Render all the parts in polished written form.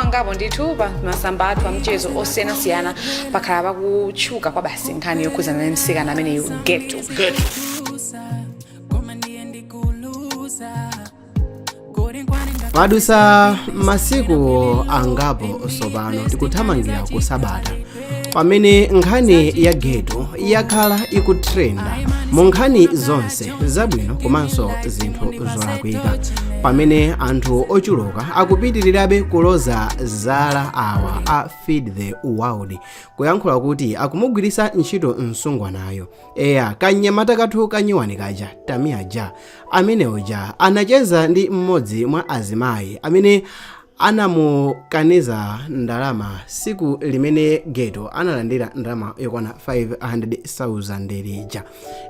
Angapo ndithu pa masamba athu amchezo osiyanasiyana pakhala pakutchuka kwa basi nkhani yokhudzana ndi mtsikana ameneyu Getu. Getu. Padusa masiku angapo tsopano tikuthamangira ku sabata pamene nkhani ya Getu yakhala ikutrenda mu nkhani zonse zabwino komanso zinthu zolakwika, pamene anthu ochuluka akupitirirabe kuloza zala awa a Feed the World, kuyankhula kuti akumugwiritsa ntchito msungwanayo. Eya, kanyamata kathu kanyuwani kaja, Tamia Ja, amene uja anacheza ndi mmodzi mwa azimayi amene anamukaniza ndalama siku limene Getu analandira ndalama yokwana 500,000 lija.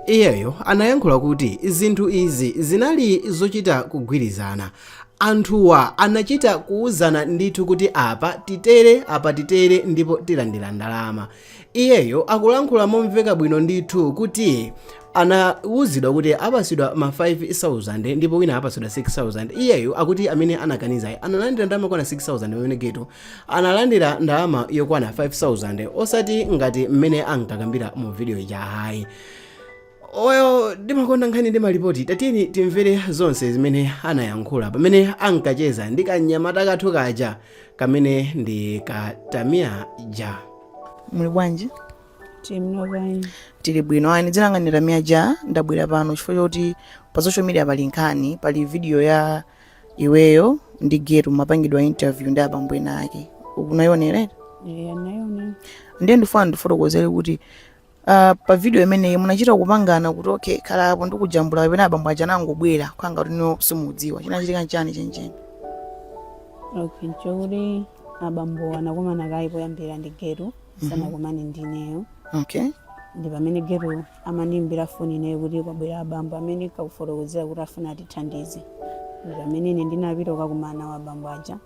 Iyeyo anayankhula kuti zinthu izi zinali zochita kugwirizana. Anthuwa anachita kuuzana ndithu kuti apa titere, apa titere ndipo tilandira ndalama. Iyeyo akulankhula momveka bwino ndithu kuti anawuzidwa kuti apasidwa ma 5000 ndipo wina apasidwa 6000. Iyeyo akuti amene anakanizayi analandira ndalama yokwana 6000 pamene Getu analandira ndalama yokwana 5000, osati ngati mmene ankakambira mu video ija ayi. Oyo ndimakonda nkhani ndi malipoti. Tatiyeni timvere zonse zimene anayankhula pamene ankacheza ndi kanyamata kathu kaja kamene ndi ka Tamia Ja. Muli bwanji? Timnovaini. Tili bwino. Ani dzina langa ndi Tamia Ja. Ndabwera pano chifukwa choti pa social media pali nkhani, pali video ya iweyo ndi Getu mapangidwa interview ndi abambo ena ake. Unayionera? Eya, nayona. Ndiye ndifuna ndifotokozere kuti pa video imeneyi munachita kupangana kuti okay, khala apo ndikujambula, kapena abambo aja anangobwera kukhala kuti no simudziwa chinachitika nchani chenicheni? Okay, nchokuti abambo anakumana kayi poyambira ndi Getu sanakumane ndineyo. Ndi pamene Getu amandiimbira foni ineyo kuti kwabwera abambo amene kakufotokozera kuti afuna atithandize. Ndi pamene ine ndinapita kukakumana wa abambo aja.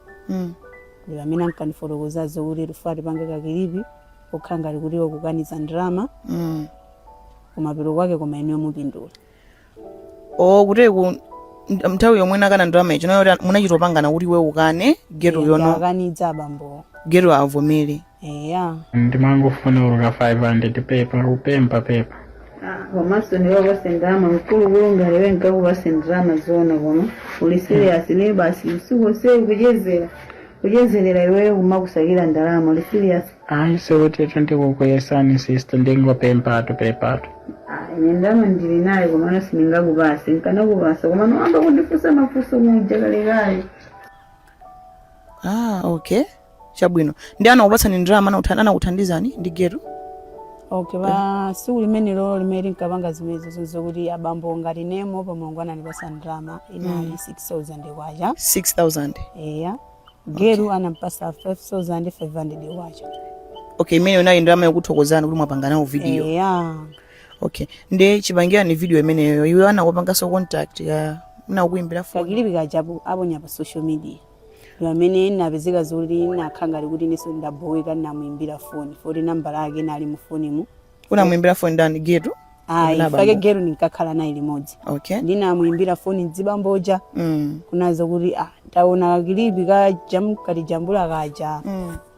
Ndi pamene ankandifotokoza zokuti tifuna tipange ka clip kokhala ngati kuti iwe kukaniza ndalama kumapeto kwake, koma inuyo mupindula. O, kuteku nthawi yomwe nakana ndalama icho nayo munachita kupangana kuti iwe ukane Getu yono? Ndakanidza abambo. Getu avomere? Eya. Ndimangofuna uluka 500 pepa, kupempa pepa. Komanso ndiwapase ndalama mkulukulu ngati iwe nkakupase ndalama zona, koma uli serious ne basi usiku onsewu kuchezera kuchezerera iweyo kumakusakira ndalama, uli serious? Ayi, sikuti ndikukuyesani sister, ndingopempatu pepatu. Ah, ine ndalama ndili nayo, komano sindingakupase. Nkanakupasa, komano wamba kundifunsa mafunso muja kalekale. Ah, okay, chabwino. Ndi anakupatsani ndalama, anakuthandizani ndi Getu? Okay, pa siku limenelo limene tinkapanga zimenezo zokuti abambo ngati nemo pa Mulungu anandipasa ndalama inali 6000 kwacha. 6000? Eya, Getu anampasa 5500 kwacha. Okay, imeneyo inali ndalama yokuthokozani kuti mwapanga nawo video? Eya. Okay, ndi chipangirani video imeneyo, iwe anakupanganso contact ya nakuimbira phone? Ka clip kajapo aponya pa social media, pamene napezeka zoti nakhala ngati kuti inenso ndaboweka, namuimbira foni foti nambala yake nali mu fonimu. Unamuimbira foni ndani, Getu? Ayi. Kapena fake abambo? Getu ndinkakhala naye limodzi. Ndinamuimbira foni mdzibamboja kunazo kuti ah, taona ka clip ka jam katijambula kaja.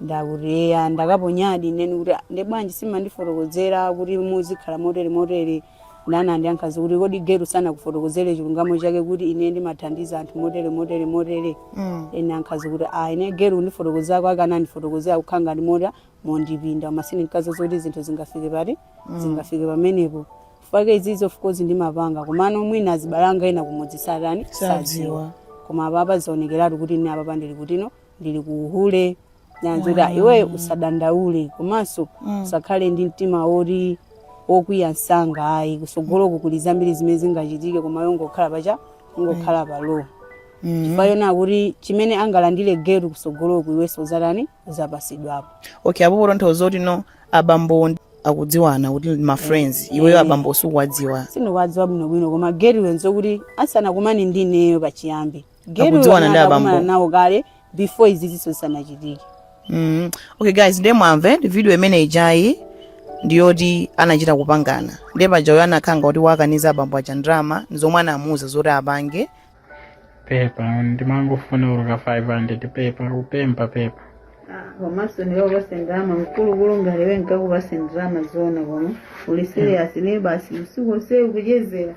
Ndakuti eya, ndakaponyadi. Neni kuti ah, ndi bwanji simandifotokozera kuti muzikhala motere motere? Ndanandiyankha kuti kodi Getu sanakufotokozere chilungamo chake kuti ine ndimathandiza anthu motere motere motere? Ene ankhazi kuti ah, ine Getu kundifotokozera kwake anandifotokozera kukhala ngati mota mondipinda, koma sindinkaza zoti zinthu zingafike pati, zingafike pamenepo. Fake izizi of course ndimapanga, komano mwina azibalanga ena kumudzi satani? Sadziwa. Koma apapa zaonekeratu kuti ine apapa ndili kutino, ndili kuuhule. Nanzoti ah, iwe usadandaule komanso usakhale ndi mtima woti wokwiya msanga ayi. Kusogoloko kuli zambiri zimene zingachitike, koma iwe ungokhala pacha, ungokhala palo, chifukwa yona kuti chimene angalandire Getu kusogoloko iwenso uzatani? Uzapasidwapo. Okay, apo potanthauza kuti no abambo akudziwana kuti ma friends, iweyo abambo sukuwadziwa? Sindikuwadziwa bwinobwino, koma Getu wenzo kuti asanakumane ndi ineyo pachiyambi, Getu Akudziwana ndi abambo. anakumana nawo kale before izi ziso zisanachitike. Okay guys, ndiye mwamve video imene ijayi ndiyoti anachita kupangana. Ndiye paja uyo anakhanga kuti wakaniza abambo aja ndalama, nzomwe anamuuza zoti apange. Pepa, ndimangofuna olo ka 500, pepa, kupempa, pepa. Komanso ndikakupase ndalama, mkulukulu ngati iwe nkakupase ndalama zona? Koma uli serious? Ne basi usiku onsewu kuchezera,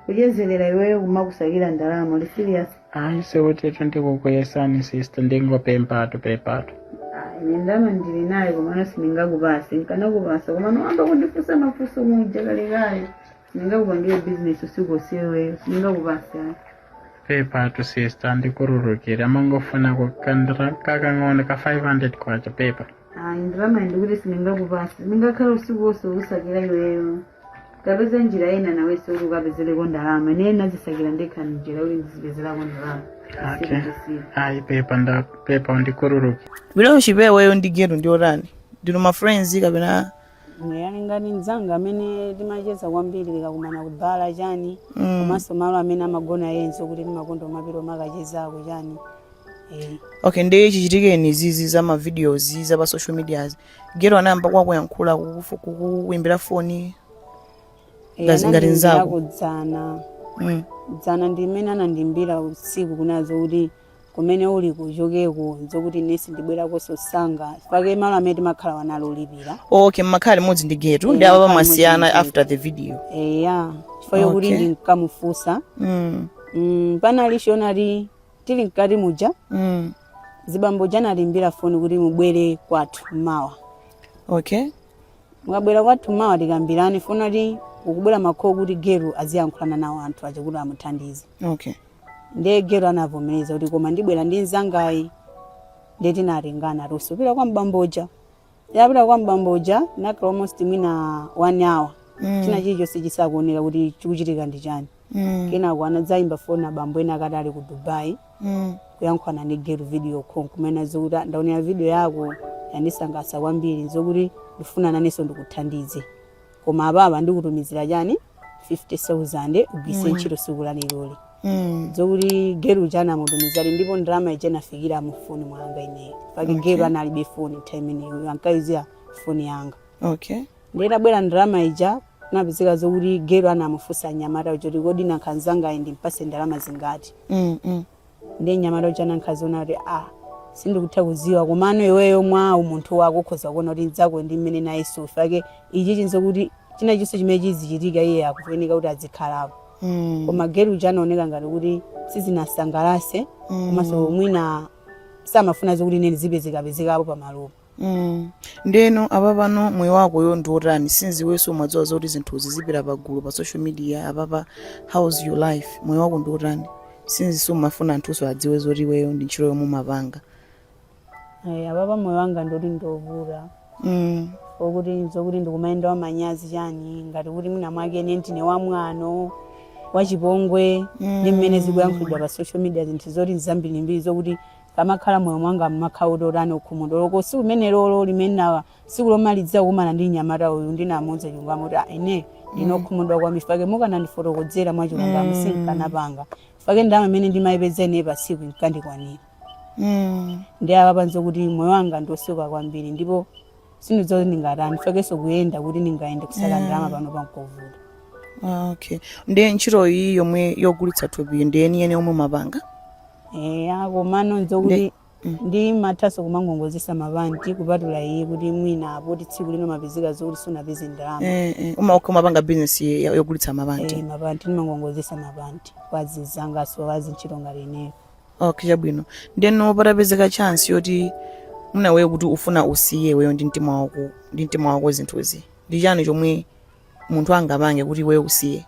kuchezerera iweyo, kumakusakira ndalama, uli serious? Ayi, sikuti ndikukuyesani, sister, ndingopempatu, pepatu. Ine ndalama ndili nayo, komano sindingakupase. Nkanakupasa, komano wamba kundifunsa mafunso muja kalekale. Sindingakupangire business usiku onseweyo, sindingakupase, ayi. Pepatu, sister, ndikhululukire, amangofuna kukandira kakang'ono ka 500 kwacha, pepa. Ayi, ndalama ndikuti sindingakupase. Sindingakhala usiku wonse ukusakira iweyo. Kapeza njira ina nawenso kuti ukapezereko ndalama. Ine nazisakira ndekha njira kuti ndizipezerako ndalama. Okay, ayi, pepa, nda pepa, undikhululukire. Relationship iweyo ndi Getu ndiotani? Ndinu ma friends kapena? Yani ngati mzanga amene timacheza kwambiri, tikakumana kubala chani, komanso malo amene amagona yenso kuti timakonda mapiro makachezako chani. Okay, ndiye chichitikeni izizi za ma videos za pa social medias, Getu anayamba kwakuyankhula, kukuimbira foni? Ngati nzako. Kudzana dzana ndi mmene anandimbira usiku kunazo kuti kumene uli kuchokeko, nzokuti nesi ndibwerakonso sanga pake malo amene timakhala wanalo olipira. Okay, mmakhala limodzi ndi Getu? Eh, Ndi apa makhala mwasiyana limodzi ndi after the video? Eya, chifukwa yokuti ndinkamufunsa. Panali chionati tili mkati muja, zibambo janalimbira foni kuti mubwere kwathu mawa. Mukabwera kwathu mawa tikambirane. Foni ati ukubwera makhowo kuti Getu aziyankhulana nawo anthu aja kuti amuthandize. Ndiye Getu anavomereza kuti koma ndibwera ndi mzangayi. Ndiye tinatengana tonse kupita kwa mbamboja. Yapita kwa mbamboja, nakhala almost mwina one hour, china chilichonse chisakuoneka kuti chikuchitika ndi chani. Kenako anadzayimba foni abambo ena akati ali ku Dubai, kuyankhulana ndi Getu video call, kumene zokuti, "Ah, ndaonera video yako, yandisangalatsa kwambiri, zokuti ndifuna nanenso ndikuthandize, koma apapa ndikutumizira chani, 50,000, ugwise ntchito siku laliloli." Zokuti Getu chanamutumizali, ndipo ndalama ija inafikira mu foni mwanga ineyo pake. Getu analibe foni nthawi imeneyo, ankayuzira foni yanga. Nditabwera ndalama ija, napezeka zokuti Getu anamufunsa mnyamata uja kuti, "Kodi nankhanzangayi ndimpase ndalama zingati?" Ndiye mnyamata uja anankhaziona kuti, "Ah, sindikutha kuziwa, komano iweyo mwa umunthu wako ukhoza kuona kuti nzako ndi mmene nayenso fake ichi chinzo kuti china chonse chimene chizichitika iye akufunika kuti azikhalapo." Koma Getu uja anaoneka ngati kuti sizinasangalase, komanso mwina samafuna zokuti ine ndizipezekapezekapo pamalopo. Ndeno apa pano moyo wakoyo ndi otani, since iwenso umadziwa zoti zinthuzi zipita pagulu pa social media? Apapa how's your life? Moyo wako ndi otani, since sumafuna anthunso adziwe zoti iweyo ndi ntchito yomwe umapanga? Apapa moyo wanga ndoti ndovuta, okuti nzokuti ndikumayenda wa manyazi chani, ngati kuti mwina mwake ine ndine wamwano, wachipongwe, ndi mmene zikuyankhulidwa pa social media, zinthu zoti nzambirimbiri, zokuti kamakhala moyo mwanga mmakhala kuti otani, ukhumudwa. Loko siku limene lolo limene nawa siku lomalizira kukumana ndi mnyamata uyu, ndinamuwuza chilungamo kuti, "Ah, ine ndinokhumudwa kwambiri, fake mukanandifotokozera mwachilungamo sinkanapanga, fake ndalama imene ndimayipeza ine pa tsiku inkandikwanira." Ndi apa panzo kuti moyo wanga ndiosuka kwambiri, ndipo sindidziwa kuti ndingatani, fakenso kuyenda kuti ndingayende kusaka ndalama pano pankovuta. Ah, okay, ndiye ntchito iyi yomwe yogulitsa thupi ndi yeniyeni yomwe umapanga? Eya, komano nzokuti ndimathanso kumangongozesa mapanti, kupatula iye, kuti mwina poti tsiku lino mapezeka zokuti sunapeze ndalama. Eh, umapanga business yogulitsa mapanti? Eh, mapanti, ndimangongozesa mapanti kwazizangaso wazintchito ngati ineyo. Okay, chabwino. Ndeno patapezeka chance yoti muna wewe kuti ufuna usiye weyo ndi mtima wako zinthuzi, ndi chani chomwe munthu angapange kuti iweyo usiye?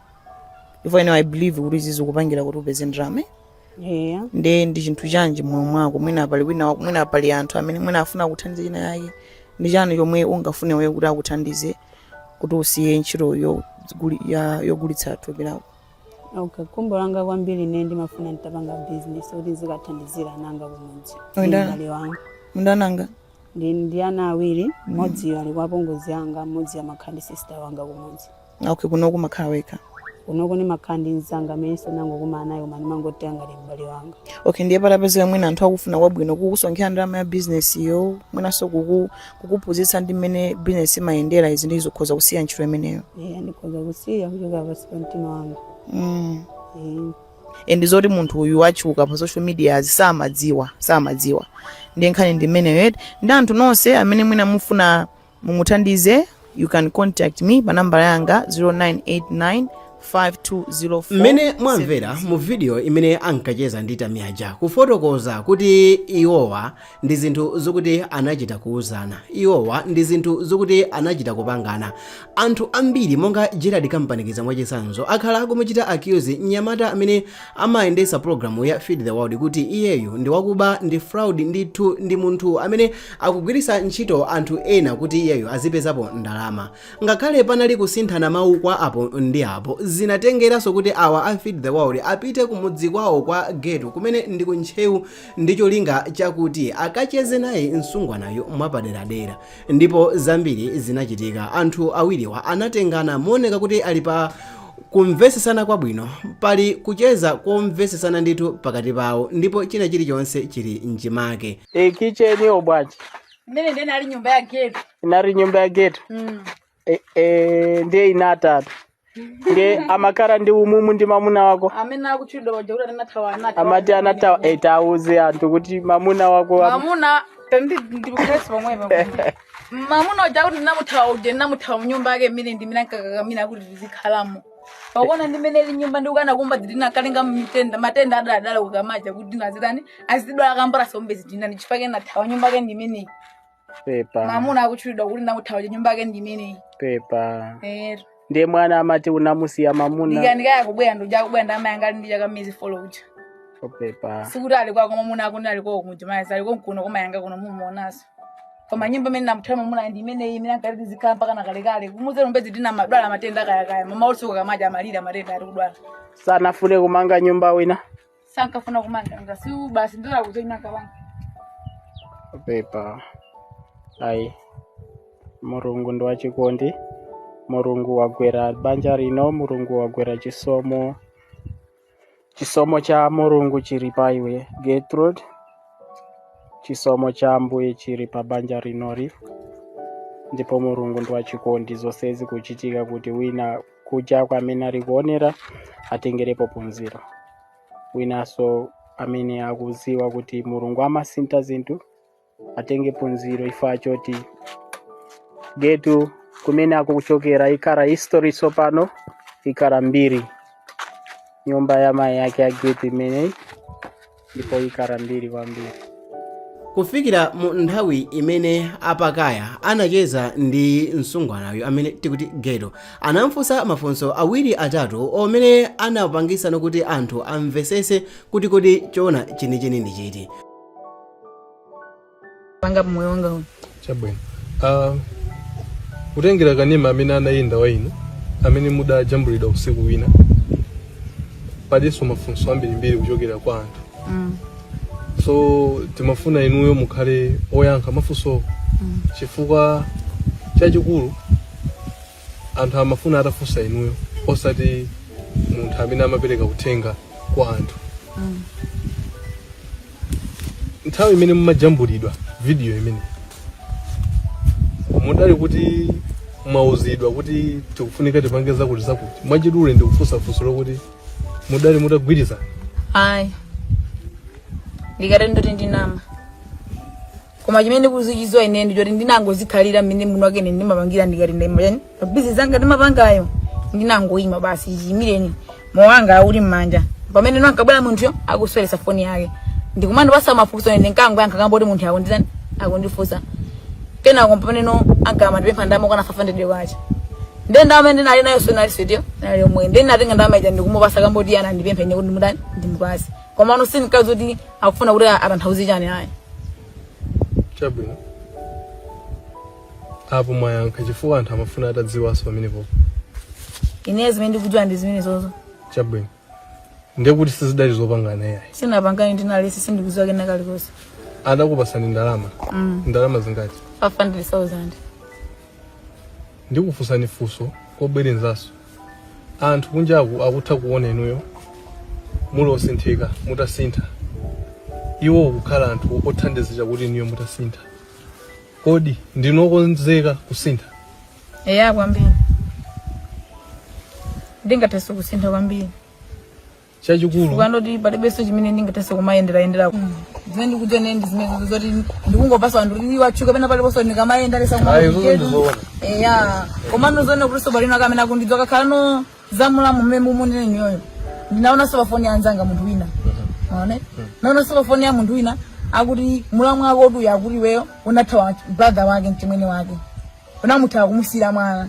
If I know, I believe kuti zizikupangira kuti upeze ndalama, eh? Eya. Nde ndi chinthu chanji moyo mwako, mwina pali wina, mwina pali anthu amene mwina afuna kuthandiza china yake, ndi chani chomwe ungafune wewe kuti akuthandize kuti usiye ntchito yogulitsa thupi lako? Okay, khumbo langa kwambiri ine ndimafuna nditapanga business kuti ndizikathandizira ananga kumudzi. Ndi m'bale wanga. Mundananga? Ndi ana awiri, mmodziyo ali kwa apongozi anga, mmodzi amakhala ndi sister wanga kumudzi. Okay, kuno kumakhala wekha? Kunoko ndimakhala ndi mzanga amenenso nangokumana naye, koma ndimangotenga ngati m'bale wanga. Okay, ndiye patapezeka mwina anthu akufuna kwabwino kukusonkhera ndalama ya business yo, mwinanso kukuphunzitsa ndi mmene business imayendera, izi ndi zikhoza kusiya ntchito imeneyo? Eya, ndikhoza kusiya kuchoka pansi pa mtima wanga. And zoti munthu uyu watchuka pa social media samadziwa, samadziwa. Ndiye nkhani ndi imeneyo eti. Ndi anthu nonse amene mwina mufuna mumuthandize, you can contact me pa nambala yanga 0989 5204. Mmene mwamvera mu video imene ankacheza ndi Tamiaja, kufotokoza kuti iwowa ndi zinthu zokuti anachita kuuzana, iwowa ndi zinthu zokuti anachita kupangana. Anthu ambiri monga Gerard Kampanikiza mwachitsanzo akhala akumuchita accuse mnyamata amene amayendesa programu ya Feed the World kuti iyeyu ndi wakuba, ndi fraud ndithu, ndi munthu amene akugwiritsa ntchito anthu ena kuti iyeyu azipezapo ndalama. Ngakhale panali kusinthana mawu kwa apo ndi apo, zinatengeranso kuti awa a Feed the World apite kumudzi kwawo kwa Getu kumene ndi ku Ntcheu ndi cholinga chakuti akacheze naye msungwanayo mwapaderadera, ndipo zambiri zinachitika. Anthu awiriwa anatengana mooneka kuti ali pa kumvesesana kwabwino, pali kucheza komvesesana ndithu pakati pawo, ndipo china chilichonse chili mchimake. E, kitchen yo bwanji? Imene ndene ali nyumba ya Getu. Inali nyumba ya Getu? Mm. E, e, ndiye inatatu ndiye amakhala ndi umumu ndi mamuna wako? Amene akutchulidwa paja kuti anathawa, anathawa. Amati anathawa. E, tauze anthu kuti mamuna wako Mamuna ndi ndikukhalitsa pomwepa. Mamuna uja kuti ndinamuthawa uja, ndinamuthawa mnyumba yake imene ndimene ankakakamira kuti tizikhalamo. Pakuona ndimene ili nyumba ndikukana kumba ndinakalenga mitenda matenda adaladala kukamaja kuti nazitani azidwala kambora sombe zitinani chifukwa ke nathawa nyumba yake ndimeneyi. Pepa. Mamuna akutchulidwa kuti ndinamuthawa uja nyumba yake ndimeneyi. Pepa. Eh. Ndiye mwana amati unamusiya mamuna? Ndikanikaya kubwera nduja kubwera ndamayanga ali ndi chaka miyezi 4 uja. Pepa. Sikuti ali kwako mamuna akuti ali kwako kumujimaya ali konkuno komayanga kuno mumuonaso. Koma nyumba imene namuthawa mamuna ndi imeneyi imene ankati tizikhala mpaka nakalekale. Kumuzero mbedzi tina madwala matenda kayakaya. Mama ulisuka kamaja amalira matenda ari kudwala. Sanafune kumanga nyumba wina? Sankafuna kumanga ngasi basi ndola kuzoina kabanga. Pepa. Ayi, Mulungu ndi wachikondi. Mulungu wagwera banja lino, Mulungu wagwera chisomo. Chisomo cha Mulungu chili pa iwe Gertrude, chisomo cha Ambuye chili pa banja linoli, ndipo Mulungu ndi wachikondi. Zonsezi kuchitika kuti wina kuja kwa amene ali kuonera atengerepo phunziro, winanso amene akuziwa kuti Mulungu amasintha zinthu atenge phunziro. Ifa choti Getu kumene akuchokera ikhala history tsopano, ikhala mbiri. Nyumba ya mayi yake ya Getu imeneyi, ndipo ikhala mbiri kwambiri. Kufikira mu nthawi imene apakaya anacheza ndi msungwanayo amene tikuti Geto, anamfunsa mafunso awiri atatu omene anapangisana kuti anthu amvesese kuti kodi chona chenicheni ndi chiti. Panga moyo wanga uno. Chabwino. Kutengera kanema amene anayenda wa inu amene mudajambulidwa usiku wina, palinso mafunso ambirimbiri kuchokera kwa anthu. So timafuna inuyo mukhale oyankha mafunso, chifukwa chachikulu anthu amafuna atafunsa inuyo, osati munthu amene amapereka uthenga kwa anthu. Nthawi imene mumajambulidwa video imene, mudali kuti mwauzidwa kuti tikufunika tipange zakuti zakuti? Mwachidule ndikufunsa funso lokuti mudali mutagwirizana? Ayi, ndikati ndoti ndinama, koma chimene ndikuzichidziwa ine ndi choti ndinangozikhalira mmene muno wake ine ndimapangira. Ndikati ndimachani pabizi zanga ndimapangayo, ndinangoyima basi chiyimireni, moyo wanga uli m'manja. Pamene nankabwera munthuyo akusweresa foni yake ndikumandipasa mafunso, ine ndinkangoyankha kamboti munthu akundizani akundifunsa. Kenako pamene no ankamandipempha ndalama kwana 500 kwacha, ndiye ndalama imene ndinali nayo so nali swetiyo nali yomwe, ndiye ndinatenga ndalama ija ndikumupasa kamboti iye anandipempha ine kuti ndimutani ndimupase, koma ano sindinkazi kuti akufuna kuti atanthauze chani ayi. Chabwino, apo mwayankha, chifukwa anthu amafuna atadziwanso pamenepo. Ine zimene ndikudziwa ndi zimene zozo. Chabwino, ndiye kuti sizidali zopangana yayi? Sinapangani, ndinalesi sindikudziwa kena kalikonse. Adakupasani ndalama? Mm. Ndalama zingati? 500,000. Ndikufunsani funso kobwerenzanso. Anthu kunjaku akutha kuona inuyo muli osinthika, mutasintha, iwo kukhala anthu othandizira kuti inuyo mutasintha. Kodi ndinokonzeka kusintha? Eya, kwambiri, ndingathenso kusintha kwambiri. Chachikulu Chifukwa ndoti palibenso chimene ndingathenso kumayenderayendera. Zimene ndikudziwa ine ndi zimenezo, zoti ndikungopasa anthu kuti watchuka pena paliponso ndikamayenda lesa. Ayi, zozo ndizoona. Eya, komano zone kuti sobalino akamene akundidziwa kakhala no zamulamu mmene mumunene niyoyo. Ndinaonanso pa foni ya anzanga munthu wina, aone, naonanso pa foni ya munthu wina akuti mulamu wako uyu akuti iweyo unathawa brother wake, mchimwene wake, unamuthawa kumusiyira mwana.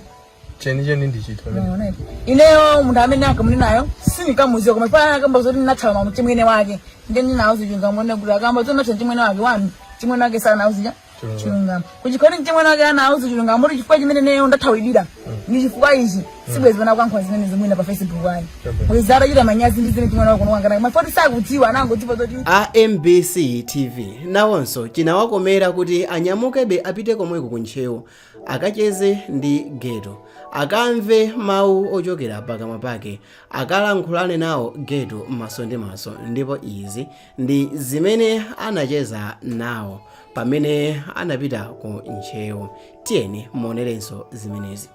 Chenicheni ndi chiti pamene? Unaona? Ineyo munthu amene akamunenayo sindikamuziwa, koma pala akamba zoti ndinathawa mchimwene wake, ndiye ndinawuza chilungamo kuti akamba zoti nathawa mchimwene wake wanu, mchimwene wake sanawuza Chilungamo. chilungamo. Kuchikhoti mchimwene wake anawuza chilungamo kuti chifukwa chimene ineyo ndathawidira ndi chifukwa ichi, sibwezi pana kuyankhula zimene zimwina pa Facebook ayi. Bwezi atachita manyazi ndi zimene chimwene wake kuno mafoti sakudziwa, anangodziwa zoti A MBC TV nawonso chinawakomera kuti anyamukebe apite komweko ku Ntcheu, akacheze ndi Geto, akamve mawu ochokera pakamwa pake, akalankhulane nawo Geto maso ndi maso. Ndipo izi ndi zimene anacheza nawo pamene anapita ku Ntcheu. Tiyeni muonerenso zimenezi.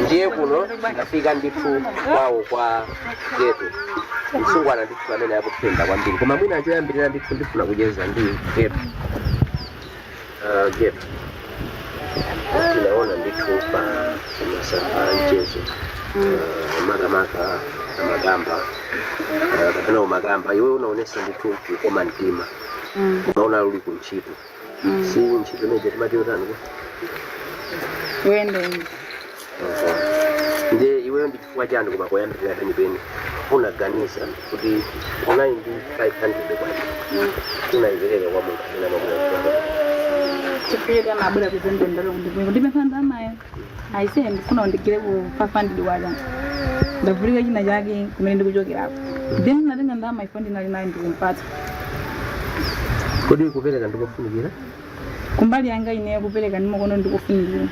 Ndiye kuno ndafika ndithu kwawo kwa Geto, msungwana ndithu amene akupenda kwambiri. Koma mwina choyambirira ndithu ndifuna kucheza ndi Geto. Geto, tinaona ndithu pa masamba a mchezo, makamaka amakamba, kapena umakamba iwe unaonesa ndithu kukoma mtima. Umaona uli kuntchito, si ntchito imeje timati yotani ku? Uyende. Ndiye iweyo ndi chifukwa chani koma koyambirira penipeni unaganiza kuti unali ndi 500 kwacha unayipereka kwa munthu amene amakuya? Chifukwa amabwera kuzendendalo ndipempha ndamayo, aise, ndifuna undigire ku 500 kwacha, ndavulika china chake kumene ndikuchokerako. Then ndinatenga ndalama ifo ndinali nayo ndikumpatsa. Kodi kupereka ndikofunikira? Kumbali yanga ineyo kupereka ndimakono ndikufunikira,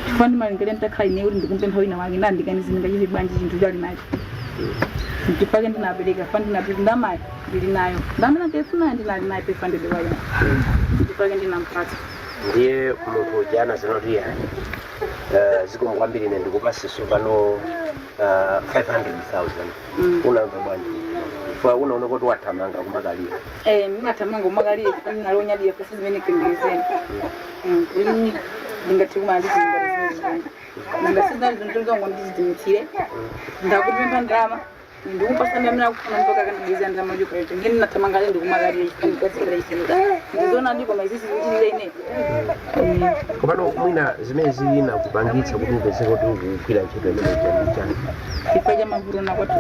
chifukwa ndimalingalira nditakhala ineyo kuti ndikumpempha wina wake ndandikanizi ndingachite bwanji chinthu chali nacho? Chifukwa ndinapereka fa ndinapereka ndamayo ndili nayo, ndamene ndaifunayo ndinali nayo 500 kwacha, chifukwa ndinampatsa. Ndiye munthu uja anazanoti yani, zikomo kwambiri, ine ndikupasiso pano 500,000, unamva bwanji? Chifukwa unaona kuti wathamanga kumakalira. Eh, ndinathamanga kumakalira chifukwa ndinalonyadira pesa zimene kendezeni kuti ndingathe kumala ndizingati zimene nanga sizinthu zongo ndizidimitsire. Ndakupempha ndalama, ndikupasa amene akufuna mpaka akandibwezera ndalama chokacho. Ngene ndinathamanga ale ndikumakalira chifukwa ndikatsira isene ndizoona ndiko maizisi zikuchitira ine. Komano mwina zimene zina kupangitsa kuti upezeke kuti ukugwira ntchito imene ija ndi chani? Chifukwa cha mavuto nakwathu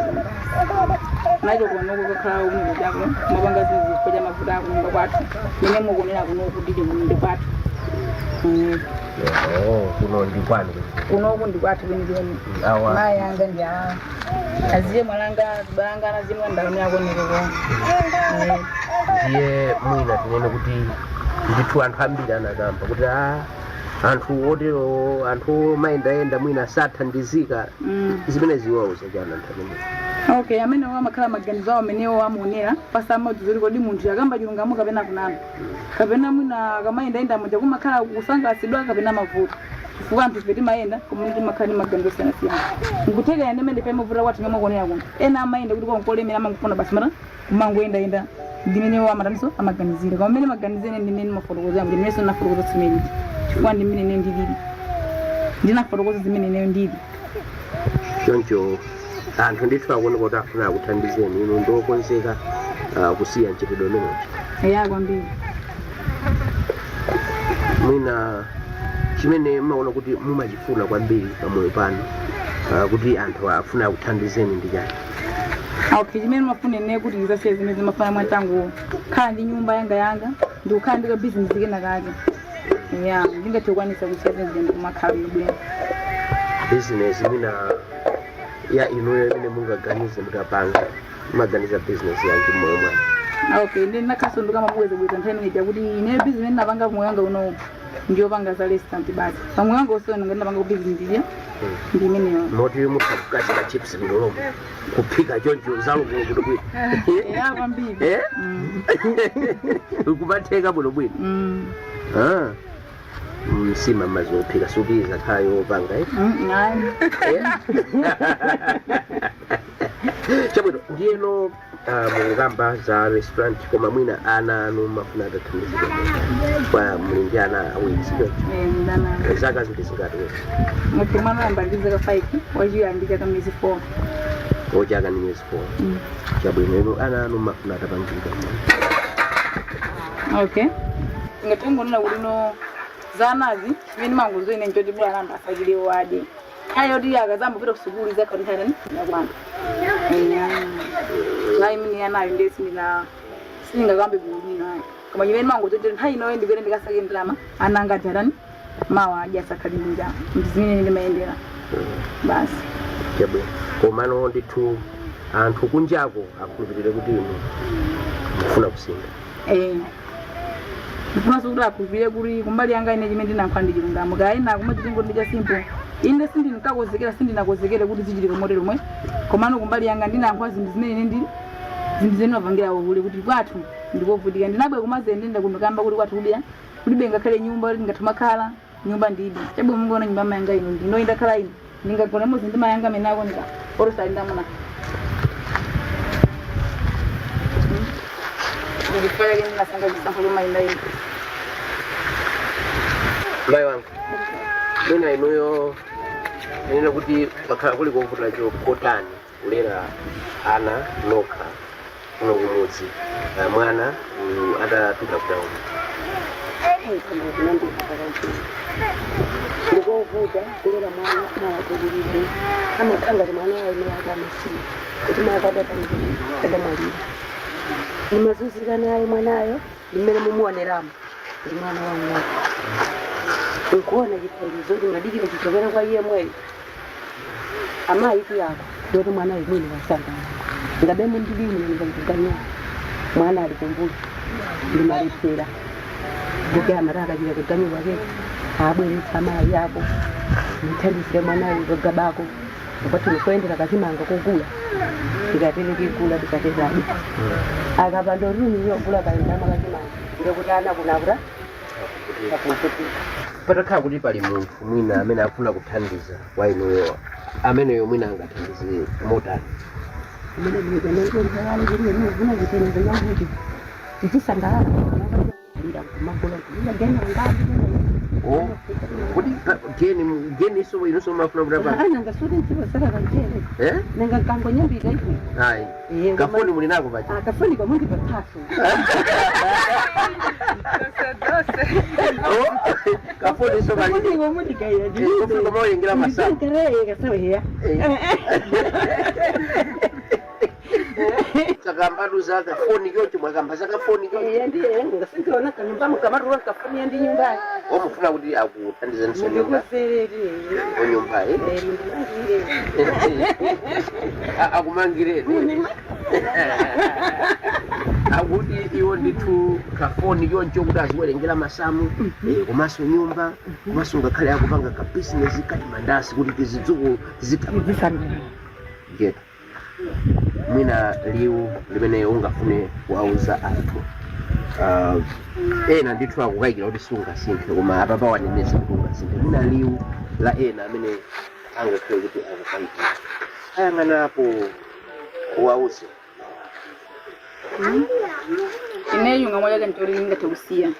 nacho kunoku kakhala umene chako mapanga zinthu chifukwa cha mavuto ako nyumba kwathu mene mukuonera kunoku ndili kuno ndi kwathu. Oh, kuno ndi kwanu? Kunoku ndi kwathu kwenikweni. Awa. Mayi anga ndi awa, aziye mwalanga balanga anazimwe ndalama yako nikoko. Ndiye mwina tinene kuti ndithu anthu ambiri anakamba kuti a anthu otero, anthu omayendayenda mwina sathandizika. Zimene ziwauza chani anthu amene? Okay, amene amakhala maganizo awo amenewo amuonera pasamodzi zoti kodi munthu akamba chilungamo kapena kunama, kapena mwina akamayendayenda muja kumakhala kusangalatsidwa kapena mavuto, chifukwa anthu ife timayenda koma timakhala ndi maganizo osiyanasiyana. Nkuthekera ndi mmene pamavuta kwathu ngamakuonera kuno, ena amayenda kuti konkolemera amangofuna basi mata kumangoyendayenda, ndimene amataniso amaganizira. Koma mmene maganizire ndi mmene mafotokozera kuti mmene sinafotokoza zimene, chifukwa ndi mmene ine ndilili, ndinafotokoza zimene ineyo ndili. Choncho anthu ndithu akuoneka kuti afuna akuthandizeni, inu ndiokonzeka kusiya mchitidwe umenewu? Eya, kwambiri. Mwina chimene mmaona kuti mumachifuna kwambiri pamoyo panu, kuti anthu afuna akuthandizeni, ndi chani? Okay, chimene mafuna ine kuti ndizasiye zimene zimafuna mwachangu, khala ndi nyumba yanga yanga, ndikukhala ndi ka business kena kake ya ndingathe kukwanisa kusiya zimene zija ndikumakhala bwinobwino. Business mwina Ya inuyo imene mungaganize mutapanga, mumaganiza business yanji mmoyo mwanu? Okay, ndi ndinakhasunduka mabwezabweza nthawi imeneja kuti ine business imene ndinapanga moyo wanga uno ndiyopanga za restaurant basi. Pamoyo wanga usoni ngati ndinapanga business ndidya ndi imeneyo. Moti mutha kukachita chips bwino lomwe, kuphika choncho zalukulu bwinobwino? Ya, kwambiri. Eh? Kumatheka bwinobwino? Mm. Ah. Nsima mazophika supiza khala yopanga, eh? Mm, ayi. Chabwino, ndiyeno mukukamba za restaurant, koma mwina ana anu mafuna atathandizidwa kwa muli ndi ana awiri, sichoncho? Eh, ndana. Zaka zili zingati wezi? Okay, mwana wayamba ndi zaka 5, wachiwiri ndi chaka miyezi 4. Ochaka ndi miyezi 4. Chabwino, inu ana anu mafuna atapangidwa? Okay, ngatingonena kuti no zanazi chimene manguzo ine nchoti bwana anamba asakile adye nthawi yoti akazambopita kusukulu izakhala nthawi yakwana. Nthawi imene yanayo ndiye sindingakambe bwino ayi, koma chimene manguzo choti nthawi inoyo ndikwere ndikasake ndalama, ana anga ajarani mawa adye, asakhale ndi njala. Ndi zimene ndimayendera basi. Chabwino, komano ndithu anthu kunjako akhulupirire kuti inu mufuna kusintha? Eh, ndifunanso kuti akhulupirire kuti kumbali yanga ine chimene ndinayankhula ndi chilungamo. Kaya ina kumwe chitengo ndi cha simple, inde sindinkakonzekera, sindinakonzekere kuti zichitika motero mwe, komano kumbali yanga ndinayankhula zinthu zimene ine ndi zinthu zimene mapangira uhule kuti kwathu ndikovutika. Ndinabwera kumaziyendenda kuno kamba kuti kwathu kulibe, kulibe ngakhale nyumba kuti ndingathe makhala nyumba ndilibe. Chabwino, mungoona nyumba mayanga ino ndino indakhala ino, ndingagona imodzi ndi mayanga amene akuoneka orosali ndamuna. Ndifaya chake ndinasankha chisankho chomayenda ino. Mayi wanga, mwina inuyo nene kuti pakhala kuli kovuta kotani kulera ana nokha kuno kumudzi, mwana uyu atapita kutauni? Ndikovuta kulera mwana mawatulirize, amakhala ngati mwana wayo ake amasiya kuti makadatamulira adamwalira. Ndimazunzika naye mwanayo, ndimene mumuoneramo ndi mwana wang'ono, nkuona chithandizo ndimadikira chichokera kwa iye mweyo amayi kuyako ndoti mwana uyu mwini wasangalala ngabe mundilimi ndikaganya mwana ali kumbuyo ndimalephera kuti amati akachita kuganyu kwake abweretsa amayi ako ndithandizire mwanayo kagabako kwati nikoyendera kachimanga kogula ndikatere kigula ndikateradi akapanda rumi yogula kaendama kachimanga ndekuti ana kunakura akuvutika. Patakhala kuti pali munthu mwina amene akufuna kuthandiza kwa inuyo, ameneyo mwina angathandize motani? Amene ndikuti kuti chithandizo chakuti tichisangalala lira kumagula kulira gena ngazi. Oh, kuti geni geni iso inonso mafuna kuti apa Nanga suti ntsivosera kanjere. Eh? Nanga nkango nyambika ivi. Ayi. Iye. Kafoni muli nako paja? Akafoni kwamundi patatu. Oh, kafoni iso kali. Kafoni kwamundi kaira. Kafoni kamawerengera masamu. Kasaweya. Sakambadu za kafoni choncho, mwakamba za kafoni choncho. Iye ndiye ngasindiona kanyumba mukamarura kafoni ndi nyumba. Omufuna kuti akuthandizeni nyumba? Ndikusereri. Onyumba, eh? Akumangireni. Akuti iwo ndithu kafoni choncho kuti aziwerengera masamu, komanso nyumba, komanso ngakhale akupanga ka business kati mandasi kuti tizidzukulu tizitha. Geto, mwina liwu limene ungafune kuwauza anthu, ena ndithu akukayikira kuti sungasinthe, koma apapa wanenetsa kuti ungasinthe. Mwina liwu la ena amene angakhale kuti akukayikira ayang'anapo, uwauze. Ineyo ngamwe chake nchoti ndingathe kusiya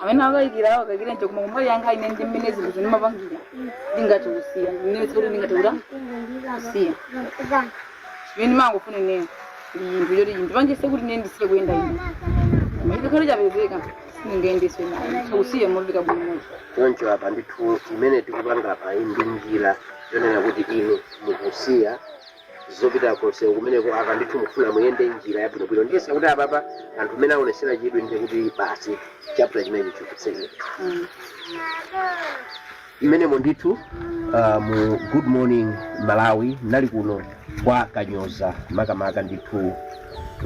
amene akayikira awo akayikira ncho, koma kumbali yanga ine ndi mmene zinthu zindimapangira ndingathe kusiya ndinene kuti ndingathe kuta kusiya. Chimene ndimangofuna ineyo ndi chinthu choti chindipangise kuti ine ndisiye kuyenda ine, koma chikakhale chapezeka sindingayendeswe nayo, nditha kusiya mopika bwino. Choncho apa ndithu imene tikupanga apa iyi ndi njira yonena kuti inu mukusiya zopita konsewu kumeneko. Apa ndithu mufuna muyende njira yabwinobwino. Ndiyesa kuti apapa anthu amene aonesera chidwi ndiye kuti basi, chapter chimenechi chikutsekera. Mmenemo ndithu mu Good Morning Malawi nali kuno kwa Kanyoza, makamaka ndithu.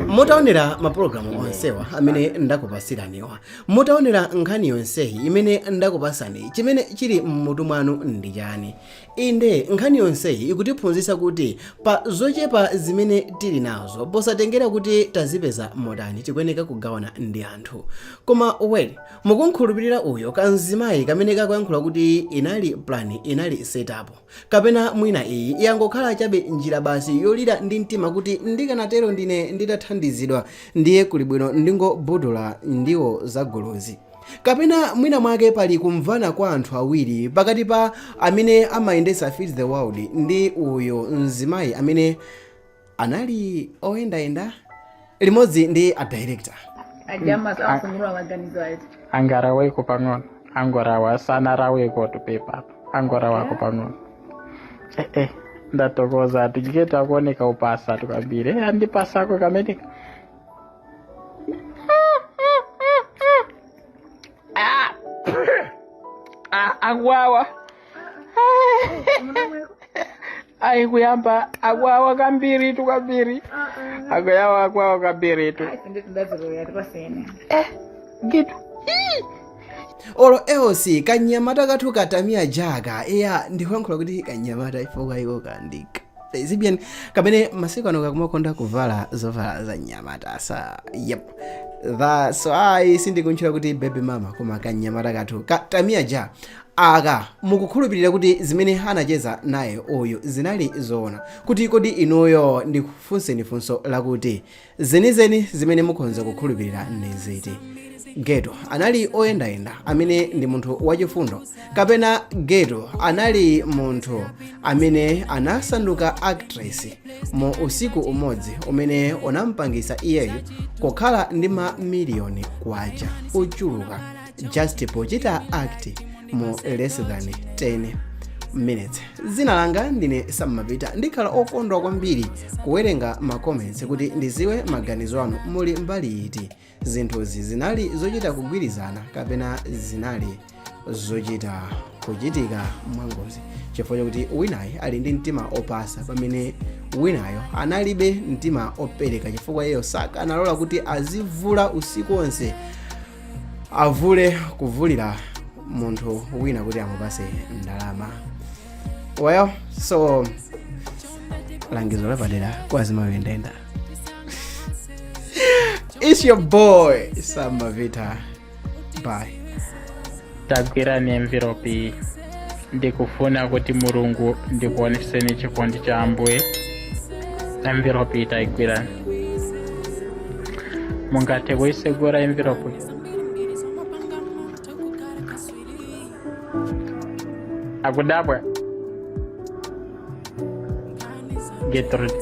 Mutaonera mapulogalamu onsewa amene ndakupasiraniwa, mutaonera nkhani yonseyi imene ndakupasani, chimene chili mmutu mwanu ndi chani? Inde, nkhani yonseyi ikutiphunzitsa kuti pa zochepa zimene tili nazo, posatengera kuti tazipeza motani, tikuyeneka kugawana ndi anthu. Koma wait, mukunkhulupirira uyo kamzimayi kamene kakuyankhula kuti inali plan, inali setup, kapena mwina iyi yangokhala chabe njira basi yolira ndi mtima kuti ndikanatero ndine nditathandizidwa, ndiye kuli bwino ndingobudula ndiwo zaguluzi? Kapena mwina mwake pali kumvana kwa anthu awiri pakati pa amene amayendetsa Feed the World ndi uyo mzimayi amene anali oyendayenda limodzi ndi a director? Ajama afunirwa maganizo ati. Angaraweko pang'ono, angorawa, sanaraweko tupepa, angorawako pang'ono. Ndatokoza ati chiketu akuoneka upasa tukambiri. Andipasako kamene. Ah! Ah, akwawa ayi kuyamba akwawa kambiri tu, kambiri akuyawa, akwawa kambiri tu. Gitu. Olo else kanyamata kathu katamia jaka, iya, ndikuyankhula kuti kanyamata ifo iko kandika lesbian kamene masiku ano kakumakonda kuvala zovala za nyamata sa. Yep, that's why sindikuntchula kuti baby mama, koma kanyamata kathu katamia ja aka, mukukhulupirira kuti zimene anacheza naye uyu zinali zoona? Kuti kodi inuyo, ndikufunseni funso lakuti zenizeni zimene mukhoza kukhulupirira ndi ziti? Geto anali oyendayenda amene ndi munthu wachifundo, kapena Geto anali munthu amene anasanduka actress mu usiku umodzi umene unampangisa iyeyo kukhala ndi mamiliyoni kwacha ochuluka just pochita act mu less than 10 minutes? Dzina langa ndine Sammapita. Ndikhala okondwa kwambiri kuwerenga ma comments kuti ndiziwe maganizo anu. Muli mbali iti? Zinthuzi zinali zochita kugwirizana kapena zinali zochita kuchitika mwangozi, chifukwa chakuti winayi ali ndi mtima opasa pamene winayo analibe mtima opereka, chifukwa iyeyo sakanalola kuti azivula usiku wonse, avule kuvulira munthu wina kuti amupase ndalama? Well, so langizo lapadera kwa azimayi oyendayenda. It's your boy Samavita, bye. Tagwirani envelope iyi. Ndikufuna kuti Mulungu ndikuoneseni chikondi cha Ambuye. Envelope iyi tayigwirani. Mungathe kuisegura envelope iyi? Akudabwa Gertrude,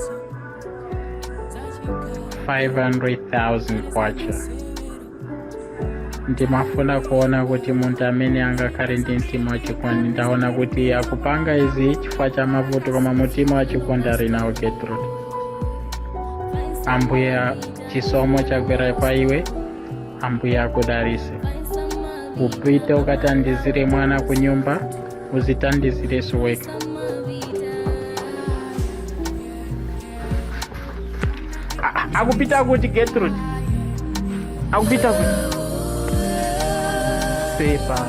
500,000 kwacha. Ndimafuna kuona kuti munthu amene angakhale ndi mtima wachikondi. Ndaona kuti akupanga izi chifukwa cha mavuto, koma mtima wachikondi ali nawo Gertrude. Ambuye, chisomo chagwera kwa iwe. Ambuye akudalise. Upite ukatandizire mwana ku nyumba, uzitandizireso wekha. Akupita kuti Gertrude? Akupita kuti? Pepa,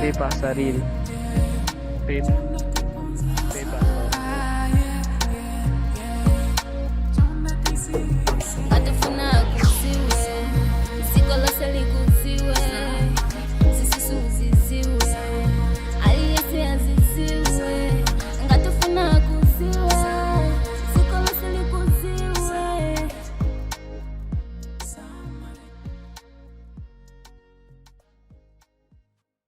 pepa, sarili, pepa.